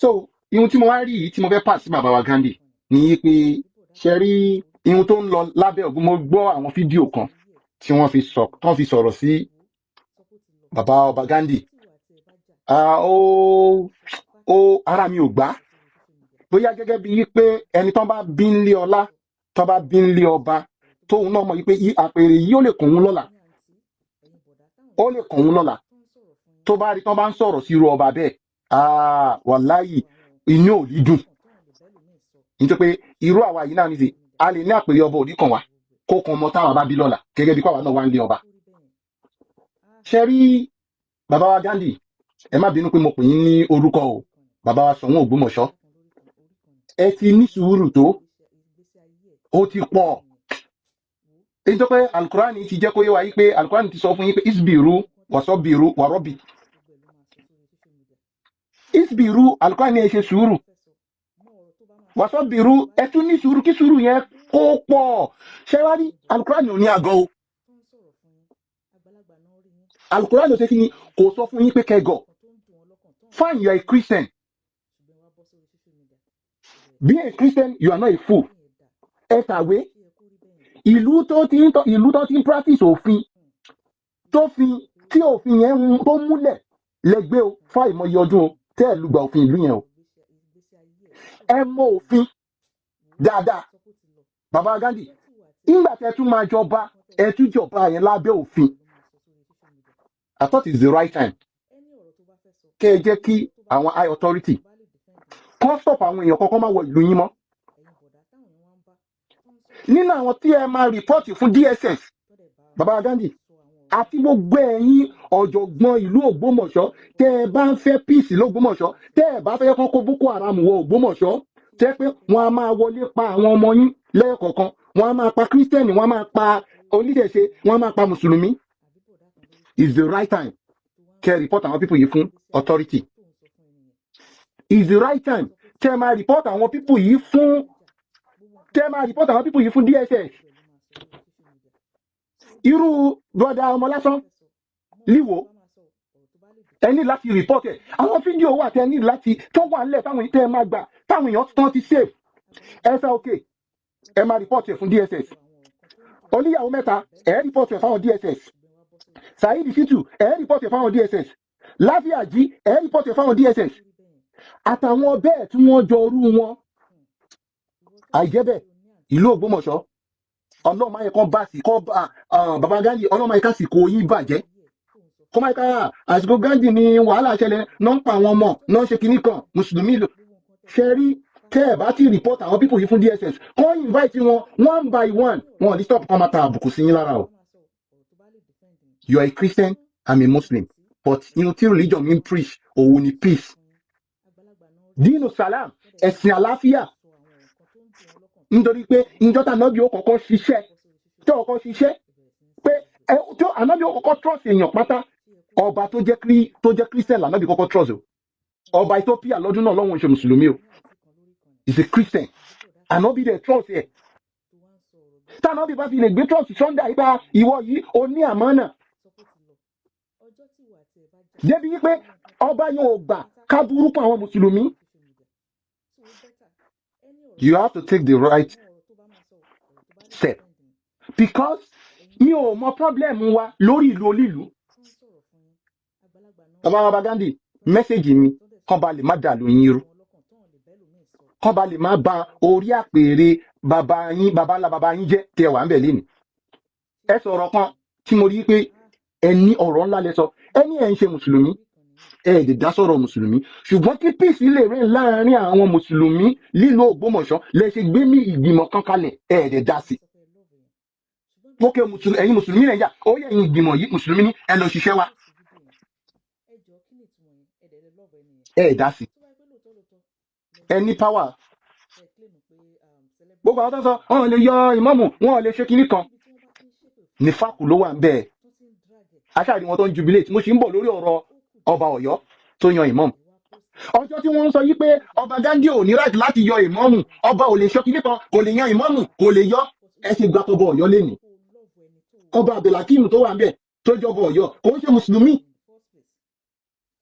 So ihun tí mo wá rí yìí tí mo fẹ́ pass sí bàbá wa Gandhi ní yí pé, ṣe rí ihun tó ń lọ lábẹ́ ògùn, mo gbọ́ àwọn fídíò kan tí wọ́n fi sọ, tí wọ́n fi sọ̀rọ̀ sí bàbá ọba Gandhi. Ah, ó ara mi ò gbà bóyá gẹ́gẹ́ bí pé ẹni tán bá bí ń lé ọlá, tán bá bí ń lé ọba, tóun náà mọ̀ wípé àpèrè yìí ó lè kàn òun lọ́la, ó lè kàn òun lọ́la. Tó bá rí tán bá ń sọ̀rọ̀ sí irú ọba bẹ́ẹ̀, ah, wàláyì, inú ò ní dùn, nítorí pé irú àwa yìí náà ní sí a lè ní àpèrè ọba òní kan wá kó kan ọmọ táwa bá bí lọ́la, gẹ́gẹ́ bí káwa náà wá ń lé ọba. Ṣe rí bàbá wa Gandhi, ẹ má bínú pé mo pè yín ní orúkọ o, bàbá wa Ṣọ̀ún Ògbómọ̀ṣọ́, ẹ ti ní sùúrù tó ó ti pọ̀, èyí tó pé Alukurani ti jẹ́ kó yé wa yí pé Alukurani ti sọ fún yín pé اصبروا وصابروا ورابطوا. اصبروا, Alukurani, ẹ ṣe sùúrù, وصابروا, ẹ tún ní sùúrù, kí sùúrù yẹn kó pọ̀. Ṣé wá rí, Alukurani ò ní àgọ́ o. Alukurani ò ṣe kí ni, kò sọ fún yín pé kẹgọ. Fine, you are a Christian. Being a Christian, you are not a fool. Ẹ kàwé. Ìlú tó ti ń practice òfin, tó fi tí òfin yẹn tó múlẹ̀ lẹ́gbẹ́ o, fáìmọye ọdún o tẹ́ ẹ̀ lùgbà òfin ìlú yẹn o. Ẹ mọ òfin dáadáa. Bàbá Gandhi, nígbà tẹ́ tún máa jọba, ẹ tún jọba yẹn lábẹ́ òfin. I thought it's the right time kẹ́ ẹ jẹ́ kí àwọn high authority kàn stop àwọn èèyàn kankan máa wọ ìlú yín mọ́. Nínú àwọn tí ẹ máa report fún DSS, bàbá Gandhi àti gbogbo ẹ̀yin ọ̀jọ̀gbọ́n ìlú Ògbómọ̀ṣọ́, tẹ́ ẹ bá ń fẹ́ peace lÓgbómọ̀ṣọ́, tẹ́ ẹ bá fẹ́ kán kó Boko Haram wọ Ògbómọ̀ṣọ́, tẹ́ pé wọ́n á máa wọlé pa àwọn ọmọ yín lẹ́ẹ̀kọ̀ọ̀kan, wọ́n á máa pa Christian, wọ́n á máa pa oníṣẹ̀ṣe, wọ́n á máa pa Mùsùlùmí, is the right time kẹ́ ẹ report àwọn people yìí fún authority. Is the right time kẹ́ ẹ máa report àwọn people yìí fún DSS. Irú brother ọmọ lásán líwo, ẹ ní láti report ẹ. Àwọn fídíò wà tẹ ní láti tó wà nílẹ̀ táwọn tẹ ẹ máa gbà, táwọn èèyàn tán ti save ẹ sá. Ok, ẹ máa report ẹ fún DSS. Oníyàwó mẹ́ta, ẹ report ẹ fáwọn DSS. Saheed Shittu, ẹ report ẹ fáwọn DSS. Láfíàjí, ẹ report ẹ fáwọn DSS, àtàwọn bẹ́ẹ̀ tí wọ́n jọ orú wọn. Àìjẹ́ bẹ́ẹ̀, ìlú Ògbómọ̀ṣọ́, Ọlọ́run máa yẹ kán bá sí kọ́ bá bàbá Gandhi, Ọlọ́run máa yẹ ká sì kó yín bàjẹ́, kó máa yẹ ká àsìkò Gandhi ni wàhálà ṣẹlẹ̀ náà, ń pa àwọn ọmọ náà, ń ṣe kinní kan Mùsùlùmí lò. Ṣe rí, tẹ́ ẹ̀ bá ti report àwọn people yìí fún DSS, kọ́ invite wọn one by one, wọn ò ní stop kọ́ máa ta àbùkù sí yín lára o. You are a Christian, I'm a Muslim, but inú tí religion mi ń preach òun ni peace, دين السلام, ẹ̀sìn àlàáfíà, nítorí pé ìjọ tá ànábì ó kọ́kọ́ ṣiṣẹ́, tí ó kọ́kọ́ ṣiṣẹ́ pé ẹ tó ànábì ó kọ́kọ́ trust èèyàn pátá, ọba tó jẹ́ Christian lànábì kọ́kọ́ trust o. Ọba Ethiopia lọ́dún náà lọ́wọ́n ṣe Mùsùlùmí o, is a Christian. Ànábì dẹ̀ trust ẹ̀. Tànábì bá fi lè gbé trust sunday yìí bá ìwọ yìí, o ní àmánà débi wípé ọba yẹn ò gbà ká burúkú àwọn Mùsùlùmí. You have to take the right step, because mi ò mọ problem wa lórí ìlú onílùú. Bàbá wa Gandhi, message mi, kán ba lè má dà lóyún irú, kán ba lè má ba orí àpèrè bàbá yín, bàbá ńlá bàbá yín jẹ́ tẹ wà ń bẹ̀ lénìí. Ẹ sọ̀rọ̀ kan tí mo rí pé ẹ ní ọ̀rọ̀ ńlá lẹ sọ. Ẹ ní ẹ̀ ń ṣe Mùsùlùmí, ẹ lè dá sọ̀rọ̀ Mùsùlùmí, ṣùgbọ́n kí peace lè rìn láàárín àwọn Mùsùlùmí lílo Ògbómọ̀ṣọ́ lẹ ṣe gbé mí ìgbìmọ̀ kan kalẹ̀, ẹ lè dá sí. Ókè, Mùsùlùmí, ẹ̀yin Mùsùlùmí Nàìjíríà, ó yẹ ẹ̀yin ìgbìmọ̀ yìí, Mùsùlùmí ní ẹ lọ ṣiṣẹ́ wa, ẹ dá sí. Ẹ ní power. Gbogbo àwọn tó ń sọ wọn ò lè yọ ìmáàmù, wọn ò lè ṣe kinní kan, ní fáàkù ló wà ń bẹ́ẹ̀. Aṣáàrí wọn tó ń jubilate. Mo sì ń bọ̀ lórí ọ̀rọ̀ ọba Ọ̀yọ́ tó yan ìmáàmù. Ọjọ́ tí wọ́n ń sọ yí pé ọba Gandhi ò ní right láti yọ ìmáàmù, ọba ò lè ṣe kinní kan, kò lè yan ìmáàmù, kò lè yọ, ẹ ṣe gbà tọba Ọ̀yọ́ lẹ́nu. Ọba Abdulhakeem tó wà ń bẹ̀, tó jọba Ọ̀yọ́, kò ń ṣe Mùsùlùmí,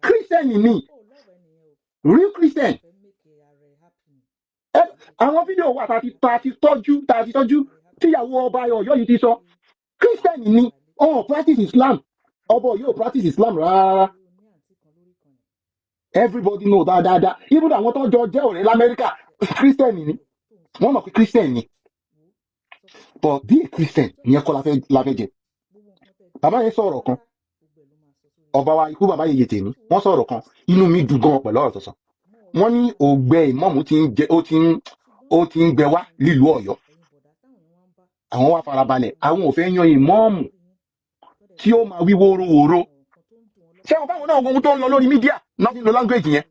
Christian ni. Real Christian. Ẹ àwọn fídíò wà tá a ti tọ́jú tíyàwó ọba Ọ̀yọ́ yìí ti sọ Christian ni. Ọ̀hún practice Islam, ọba Ọ̀yọ́ ò practice Islam rárá. Everybody know dáadáa, even àwọn tó jọ jẹ́ ọ̀rẹ́ lamẹ́ríkà, Christian ni wọ́n mọ̀ pé Christian ni. But be a Christian, ìyẹn kọ́ la fẹ́ jẹ. Bàbá yẹn sọ̀rọ̀ kan, ọba wa, ikú bàbá yèyè tèmi, wọ́n sọ̀rọ̀ kan, inú mi dùn gan pẹ̀lú ọ̀rọ̀ tó sọ. Wọ́n ní ògbẹ ìmọ̀mù ti ń jẹ, ó ti ń gbẹ wá nílùú Ọ̀yọ́. Àwọn wá farabalẹ̀, àwọn ò fẹ́ yan ìmọ̀ọ̀mù tí ó máa wí wórówóró. Ṣé wọn báwọn náà wo ohun tó ń lọ lórí media náà fi ń lo language yẹn?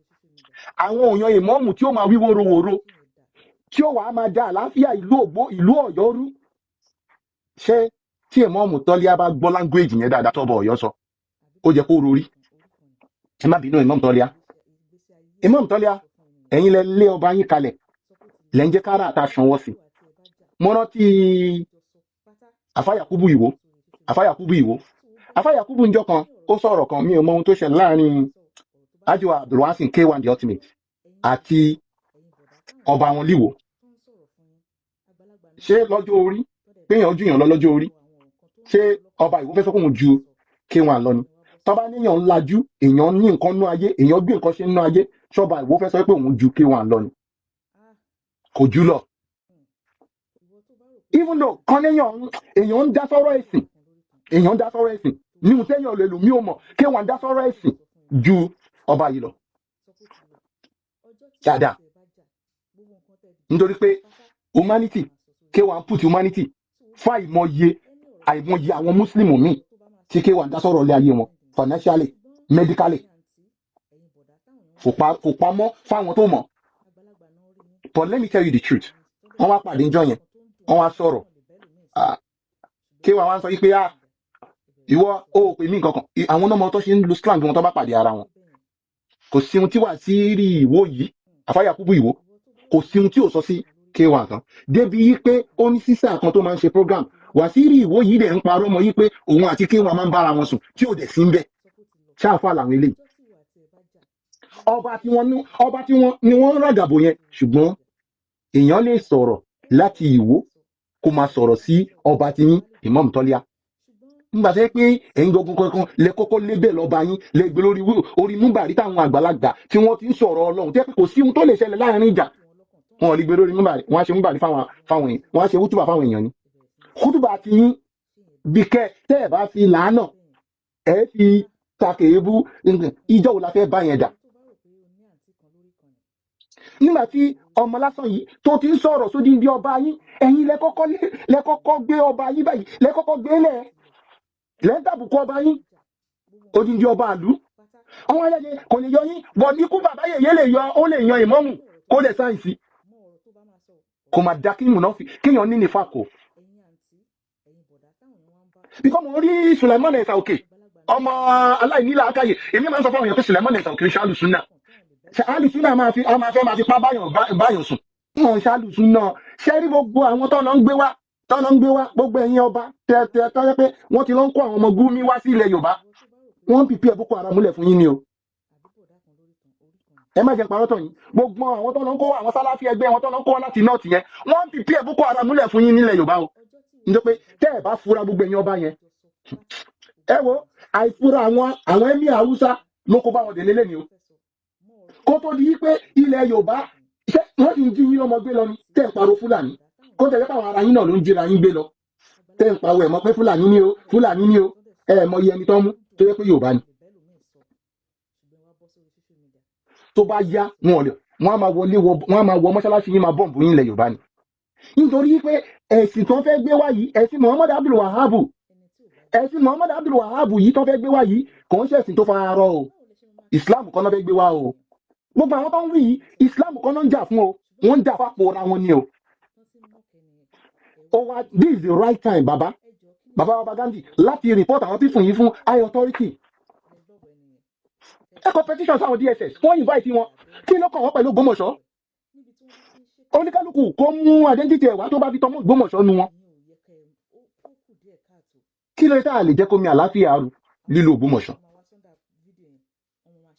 Àwọn ò yan ìmọ̀ọ̀mù tí ó máa wí wórówóró, tí ó wàá máa da àlàáfíà ìlú Ọ̀yọ́ rú. Ṣé tí ìmọ̀ọ̀mù Tọ́líà bá gbọ́ language yẹn dáadáa tọ́bọ̀ Ọ̀yọ́ sọ, ó jẹ́ kó rorí? Ẹ má bínú, ìmọ̀ọ̀mù Tọ́líà, ìmọ̀ọ̀mù Tọ́líà, ẹ̀yin lẹ lé ọba yín kalẹ̀, lẹ́ ń jẹ́ kára àta sanwó sí. Mo rántí Àfáyàkúbù Ìwó, Àfáyàkúbù Ìwó, Àfáyàkúbù njọ́ kan ó sọ̀rọ̀ kan. Mi ò mọ ohun tó ṣẹlẹ̀ láàrin Ajiwa Abdulwasin K1 The Ultimate àti ọba wọn líwo. Ṣé lọ́jọ́ orí, péyàn jù yàn lọ lọ́jọ́ orí, ṣé ọba Ìwó fẹ́ sọ pé òun ju K1 lọ ni? Tọ́ba níyàn ń lajú, èèyàn ní nǹkan nú ayé, èèyàn gbé nǹkan ṣe nú ayé, ṣọba Ìwó fẹ́ sọ pé òun ju K1 lọ ni? Kò jù lọ. Even though kan léèyàn, èèyàn ń dá sọ́rọ̀ ẹ̀sìn, èèyàn ń dá sọ́rọ̀ ẹ̀sìn níhun téèyàn lè lò mí ò mọ̀. K1 dá sọ́rọ̀ ẹ̀sìn ju ọba yìí lọ dáadáa, nítorí pé humanity, K1 put humanity fún àìmọye àìmọye àwọn Muslim míì tí K1 dá sọ́rọ̀ ilé ayé wọn financially, medically. Kò pamọ́ fáwọn tó mọ̀. But let me tell you the truth, wọ́n wá pàdé níjọ́ yẹn, wọ́n wá sọ̀rọ̀. Ah, K1 wá sọ yìí pé, ah, ìwọ ó pè mí nǹkan kan. Àwọn ọmọ tó ṣe ń lo slang wọn tó bá pàdé ara wọn, kò sí ohun tí wà sí rí Ìwó yìí, Àfáyàkúbù Ìwó, kò sí ohun tí ò sọ sí K1 kan débi yí pé ó ní sísà kan tó máa ń ṣe program. Wàsíìrì Ìwó yìí dẹ̀ ń parọ́ mọ́ yí pé òun àti K1 máa ń bára wọn sùn, tí ò dẹ̀ sí ń bẹ̀. Ṣáàfà làwọn eléyìí. Ọba tí wọ́n ni wọ́n ń ràgàbò yẹn, ṣùgbọ́n èèyàn lè sọ̀rọ̀ láti Ìwó kó máa sọ̀rọ̀ sí ọba tí yín, Imam Tọ́líà, nígbà tó yẹ pé ẹ̀yin gangan kankan lẹ kọ́kọ́ lébẹ̀ lọ́ba yín, lẹ gbé lórí orí múbàrí táwọn àgbàlagbà tí wọ́n ti ń sọ̀rọ̀ Ọlọ́run, tó yẹ pé kò sí ohun tó lè ṣẹlẹ̀ láàrin ìjà, wọn ò lè gbé lórí múbàrí. Wọ́n á ṣe múbàrí fáwọn èèyàn, wọ́n á ṣe wútùbà fáwọn èèyàn ni. Kútùbà ti yín bí kẹ́ tẹ́ ẹ̀ bá fi làánà ẹ̀ fi takèébú. Ìjọ wo la fẹ́ bá yẹn dà nígbà tí ọmọ lásán yìí tó ti ń sọ̀rọ̀ sódì bí ọba yín? Ẹ̀yin lẹ kọ́kọ́ gbé ọba yín báyìí, lẹ kọ́kọ́ gbé lẹ̀, lẹ́ ń tàbùkù ọba yín, odindi ọba àlú. Àwọn ẹlẹ́dẹ̀ kò lè yọ yín bọ̀ ní kú. Bàbá yèyé lè yọ, ó lè yan ìmọ̀mù kó lè sáyẹ̀nsì kò má dá kí mùnáfi kéèyàn ní nífà kò bíkọ́. Mo rí Sulaiman Ẹ̀sà Òkè, ọmọ aláìníla akáyè. Èmi máa ń sọ fáwọn èèyàn pé Sulaiman Ẹ̀sà Òkè ṣe alùsùnà, ṣe alùsùnà máa fi a máa fẹ́ máa fi pa báyàn sùn wọn ṣe alùsùnà. Ṣe rí gbogbo àwọn tó lọ ń gbé wá, tó lọ ń gbé wá, gbogbo ẹ̀yin ọba tẹ tẹ tọ́ yẹ pé wọ́n ti lọ ń kó àwọn ọmọ Gúmi wá sí ilẹ̀ Yorùbá, wọ́n ń pìpì ẹ̀ Boko Haram múlẹ̀ fún yín ni o. Ẹ má jẹ́ parọ́ tọ̀ yín. Gbogbo àwọn tó lọ ń kó àwọn Sálàfí ẹgbẹ́ wọn tó lọ ń kó wá láti north yẹn, wọ́n ń pìpì ẹ̀ Boko Haram múlẹ̀ fún yín nílẹ̀ Yorùbá o. Nítorí pé tẹ́ ẹ̀ bá fura, gbogbo ẹ̀yin ọba yẹn, ẹ wo àìfura àwọn emir Haúsá ló kó bá wọn délé lẹ́ni o. Kó tó di pé ilẹ̀ Yorùbá, ṣé wọ́n ti ń jí yín lọ́mọ gbé lọ ni tẹ́ ń pariwo Fúlàní? Kó tẹ̀lé pé àwọn ará yín náà ló ń jíra yín gbé lọ tẹ́ ń pariwo ẹ̀ mọ́ pé Fúlàní ni o, Fúlàní ni o. Ẹ mọ iye ẹni tó ń mú tó yẹ pé Yorùbá ni. Tó bá yá, wọn ò lè, wọn á máa wọlé wọ, wọn á máa wọ mọ́ṣáláṣí yín, máa bọ́ǹbù yín ilẹ̀ Yorùbá ni, nítorí pé ẹ̀sìn tó ń fẹ́ gbé wá yìí, ẹ̀sìn Muhammad Abdul Wahab, ẹ̀sìn Muhammad Abdul Wahab yìí tó fẹ́ gbé wá yìí, kò ń ṣẹ̀sìn tó fara rọ o. Islam kan náà fẹ́ gbé wá o. Gbogbo àwọn tó ń wí yìí, Islam kan náà ń jà fún o, wọ́n ń jà fápò ra wọn ni o. Ó wá, this is the right time, baba baba baba Gandhi, láti report àwọn people yìí fún high authority. Ẹ kọ petition sáwọn DSS, wọ́n invite wọn. Kí ló kàn wọ́n pẹ̀lú Ògbómọ̀ṣọ́? Oníkálukú kó mú identity ẹ̀ wá tó bá fi tọmọ Ògbómọ̀ṣọ́ nu wọn. Kí ló dé tá a lè jẹ́ kó mi àlàáfíà rú lílo Ògbómọ̀ṣọ́?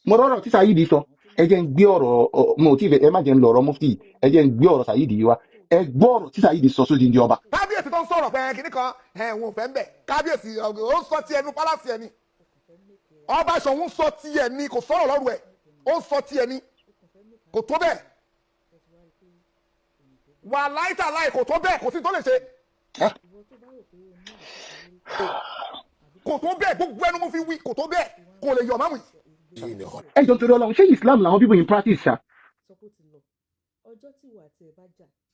Mo rọrọ tí Saheed sọ. Ẹ jẹ́ ń gbé ọ̀rọ̀ mo ò tí ì fẹ́, ẹ má jẹ́ ń lọ ọ̀rọ̀ mufti yìí. Ẹ jẹ́ ń gbé ọ̀rọ̀ Saheed yìí wá. Ẹ gbọ́ ọ̀rọ̀ tí Saheed sọ sódì ní ọba. Kábíyèsí tó ń sọ̀rọ̀ pé kínní kan ẹ̀ wọn ò fẹ́ ń bẹ̀. Kábíyèsí ó ń sọ ti ẹnu pálásì ẹni. Ọba Ṣọ̀ún sọ ti ẹni, kò sọ̀rọ̀ lọ́rùn ẹ̀, ó ń sọ ti ẹni, kò tó bẹ́ẹ̀. Wà láìta láì kò tó bẹ́ẹ̀, kò sí tó lè ṣe. Kò tó bẹ́ẹ̀, gbogbo ẹnu mo fi wí, kò tó bẹ́ẹ̀, kò lè yọ̀ máwùn. Ẹ jọ, nítorí Ọlọ́run, ṣé Islam làwọn people in practice ṣá?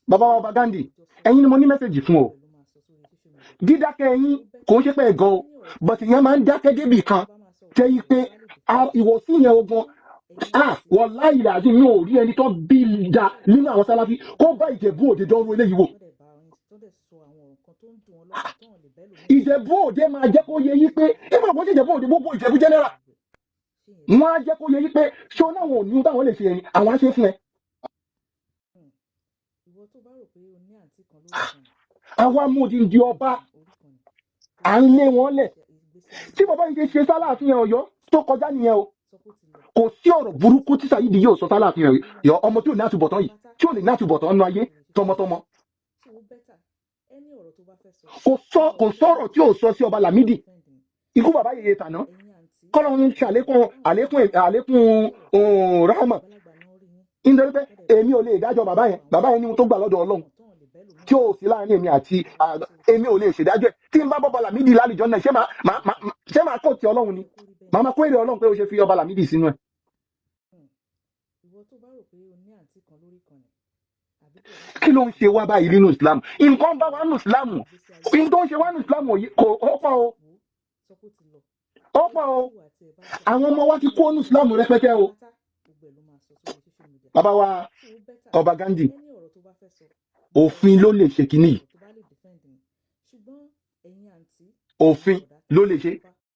Bàbá wa ọba Gandhi, ẹ̀yin ni mo ní message fún o. Dídákẹ́ ẹ̀yin kò ń ṣe pé ẹ̀gọ́ o, but ìyẹn máa ń dákẹ́ débì kan tẹ́ yí pé ìwọ̀sí yẹn ogun, ah, wallahi àti mi ò rí ẹni tó bí da nínú àwọn Sálàfí kó bá Ìjẹ̀bú Òde dánrú eléyìí wò. Ìjẹ̀bú Òde máa jẹ́ kó yé yí pé ìmọ̀ kó ṣe Ìjẹ̀bú Òde, gbogbo Ìjẹ̀bú general, wọ́n á jẹ́ kó yé yí pé ṣé o náà wọn ò ní ohun táwọn lè ṣe ẹni àwọn á ṣe fún ẹ. Àwa mú odindi ọba, à ń lé wọn lẹ̀. Tí bàbá yìí ṣe ṣe sálàáfin Ọ̀yọ́ tó kọjá nìyẹn o. Kò sí ọ̀rọ̀ burúkú tí Saheed yóò sọ sálàáfin Ọ̀yọ́, ọmọ tí ò ní àtúbọ̀tán yìí, tí ò lè ní àtúbọ̀tán nínú ayé tọmọtọmọ. Kò sọ̀rọ̀ tí ò sọ sí ọba Lámídì, ikú bàbá yèyé tàná, kọ́lọ́run ṣàlékún àlékún àlékún rahama, nítorí pé èmi ò lè dájọ́ bàbá yẹn. Bàbá yẹn ní ohun tó gbà lọ́dọ̀ Ọlọ́run tí ó sí láàrin èmi àti èmi ò lè ṣèdájọ́ ẹ̀. Tí n bá bọ́ ọba Lámídì lálejò náà, ṣé máa kó ti Ọlọ́run ni? Màá máa kó èrè Ọlọ́run pé ó ṣe fi ọba Lámídì sínú ẹ̀. Kí ló ń ṣe wá báyìí nínú Islam? Nǹkan bá wa nínú Islam, nǹkan tó ń ṣe wá nínú Islam kò ó pọ̀ o, ó pọ̀ o. Àwọn ọmọ wa ti kó nínú Islam rẹpẹtẹ o. Bàbá wa ọba Gandhi, òfin ló lè ṣe kínní yìí, òfin ló lè ṣe.